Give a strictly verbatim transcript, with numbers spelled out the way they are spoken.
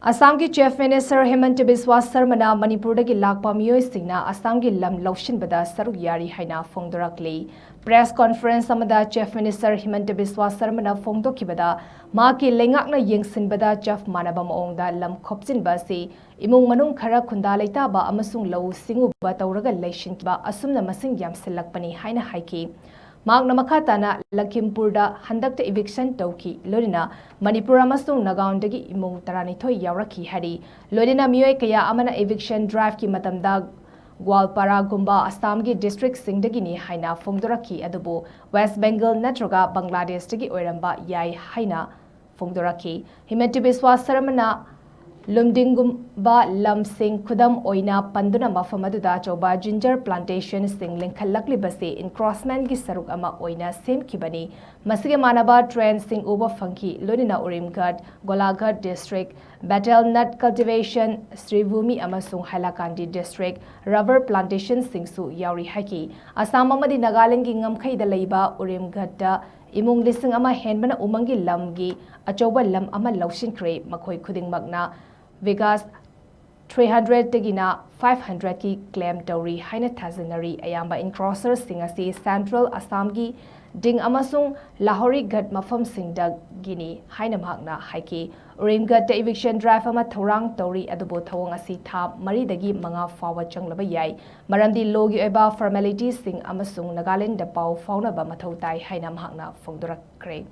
ꯑꯁꯥꯝꯒꯤ Chief Minister ꯍꯤꯃꯟꯇ ꯕꯤꯁ꯭ꯋꯥ ꯁꯔꯃꯅ ꯃꯅꯤꯄꯨꯔꯗꯒꯤ ꯂꯥꯛꯄ ꯃꯤꯑꯣꯏꯁꯤꯡꯅ ꯑꯁꯥꯝꯒꯤ ꯂꯝ ꯂꯧꯁꯤꯟꯕꯗ ꯁꯔꯨꯛ ꯌꯥꯔꯤ ꯍꯥꯏꯅ ꯐꯣꯡꯗꯣꯔꯛꯂꯤ꯫ Press conference ꯑꯃꯗ Chief Minister ꯍꯤꯃꯟꯇ ꯕꯤꯁ꯭ꯋꯥ ꯁꯔꯃꯅ ꯐꯣꯡꯗꯣꯛꯈꯤꯕꯗ, ꯃꯍꯥꯛꯀꯤ ꯂꯩꯉꯥꯛꯅ ꯌꯦꯡꯁꯤꯟꯕꯗ ꯆꯞ ꯃꯥꯟꯅꯕ ꯃꯑꯣꯡꯗ ꯂꯝ ꯈꯣꯞꯆꯤꯟꯕ ꯑꯁꯤ ꯏꯃꯨꯡ ꯃꯅꯨꯡ ꯈꯔ ꯈꯨꯟꯗꯥ ꯂꯩꯇꯥꯕ ꯑꯃꯁꯨꯡ ꯂꯧꯎ ꯁꯤꯡꯎꯕ ꯇꯧꯔꯒ ꯂꯩꯁꯤꯟꯈꯤꯕ ꯑꯁꯨꯝꯅ ꯃꯁꯤꯡ ꯌꯥꯝꯁꯤꯜꯂꯛꯄꯅꯤ ꯍꯥꯏꯅ ꯍꯥꯏꯈꯤ꯫ ꯃꯍꯥꯛꯅ ꯃꯈꯥ ꯇꯥꯅ ꯂꯈꯤꯝꯄꯨꯔꯗ ꯍꯟꯗꯛꯇ eviction ꯇꯧꯈꯤ, ꯂꯣꯏꯅꯅ ꯃꯅꯤꯄꯨꯔ ꯑꯃꯁꯨꯡ ꯅꯥꯒꯥꯎꯟꯗꯒꯤ ꯏꯃꯨꯡ ꯇꯔꯥꯅꯤꯊꯣꯏ ꯌꯥꯎꯔꯛꯈꯤ ꯍꯥꯏꯔꯤ꯫ ꯂꯣꯏꯅꯅ ꯃꯤꯑꯣꯏ ꯀꯌꯥ ꯑꯃꯅ eviction driveꯀꯤ ꯃꯇꯝꯗ ꯒ꯭ꯋꯥꯜꯄꯥꯔꯥꯒꯨꯝꯕ ꯑꯁꯥꯝꯒꯤ districtꯁꯤꯡꯗꯒꯤꯅꯤ ꯍꯥꯏꯅ ꯐꯣꯡꯗꯣꯔꯛꯈꯤ, ꯑꯗꯨꯕꯨ West Bengal ꯅꯠꯇ꯭ꯔꯒ ꯕꯪꯒ꯭ꯂꯥꯗꯦꯁꯇꯒꯤ ꯑꯣꯏꯔꯝꯕ ꯌꯥꯏ ꯍꯥꯏꯅ ꯐꯣꯡꯗꯣꯔꯛꯈꯤ꯫ ꯍꯤꯃꯟꯇ ꯕꯤꯁ꯭ꯋꯥ ꯁꯔꯃꯅ ꯂꯨꯝꯗꯤꯡꯒꯨꯝꯕ ꯂꯝꯁꯤꯡ ꯈꯨꯗꯝ ꯑꯣꯏꯅ ꯄꯟꯗꯨꯅ ꯃꯐꯝ ꯑꯗꯨꯗ ꯑꯆꯧꯕ ginger plantationꯁꯤꯡ ꯂꯤꯡꯈꯠꯂꯛꯂꯤꯕꯁꯤ encroachmentꯀꯤ ꯁꯔꯨꯛ ꯑꯃ ꯑꯣꯏꯅ ꯁꯦꯝꯈꯤꯕꯅꯤ꯫ ꯃꯁꯤꯒ ꯃꯥꯟꯅꯕ trendꯁꯤꯡ ꯎꯕ ꯐꯪꯈꯤ, ꯂꯣꯏꯅꯅ ꯎꯔꯤꯝꯘꯠ, ꯒꯣꯂꯥꯘꯠ district, betel nut cultivation, ꯁ꯭ꯔꯤꯚꯨꯃꯤ ꯑꯃꯁꯨꯡ ꯍꯥꯏꯂꯥꯀꯥꯟꯗꯤ district, rubber plantationꯁꯤꯡꯁꯨ ꯌꯥꯎꯔꯤ ꯍꯥꯏꯈꯤ꯫ ꯑꯁꯥꯝ ꯑꯃꯗꯤ ꯅꯥꯒꯥꯂꯦꯟꯗꯒꯤ ꯉꯝꯈꯩꯗ ꯂꯩꯕ ꯎꯔꯤꯝꯘꯠꯇ ꯏꯃꯨꯡ ꯂꯤꯁꯤꯡ ꯑꯃ ꯍꯦꯟꯕꯅ ꯎꯃꯪꯒꯤ ꯂꯝꯒꯤ ꯑꯆꯧꯕ ꯂꯝ ꯑꯃ ꯂꯧꯁꯤꯟꯈ꯭ꯔꯦ꯫ ꯃꯈꯣꯏ ꯈꯨꯗꯤꯡꯃꯛꯅ ꯕꯤꯘꯥ three hundredꯇꯒꯤꯅ five hundredꯀꯤ claim ꯇꯧꯔꯤ ꯍꯥꯏꯅ ꯊꯥꯖꯅꯔꯤ꯫ ꯑꯌꯥꯝꯕ encroacherꯁꯤꯡ ꯑꯁꯤ central ꯑꯁꯥꯝꯒꯤ ꯗꯤꯡ ꯑꯃꯁꯨꯡ ꯂꯥꯍꯣꯔꯤꯘꯠ ꯃꯐꯝꯁꯤꯡꯗꯒꯤꯅꯤ ꯍꯥꯏꯅ ꯃꯍꯥꯛꯅ ꯍꯥꯏꯈꯤ꯫ ꯎꯔꯤꯝꯘꯠꯇ eviction drive ꯑꯃ ꯊꯧꯔꯥꯡ ꯇꯧꯔꯤ, ꯑꯗꯨꯕꯨ ꯊꯧꯑꯣꯡ ꯑꯁꯤ ꯊꯥ ꯃꯔꯤꯗꯒꯤ ꯃꯉꯥ ꯐꯥꯎꯕ ꯆꯪꯂꯕ ꯌꯥꯏ, ꯃꯔꯝꯗꯤ lawꯒꯤ ꯑꯣꯏꯕ formalityꯁꯤꯡ ꯑꯃꯁꯨꯡ ꯅꯥꯒꯥꯂꯦꯟꯗ ꯄꯥꯎ ꯐꯥꯎꯅꯕ ꯃꯊꯧ ꯇꯥꯏ ꯍꯥꯏꯅ ꯃꯍꯥꯛꯅ ꯐꯣꯡꯗꯣꯔꯛꯈ꯭ꯔꯦ꯫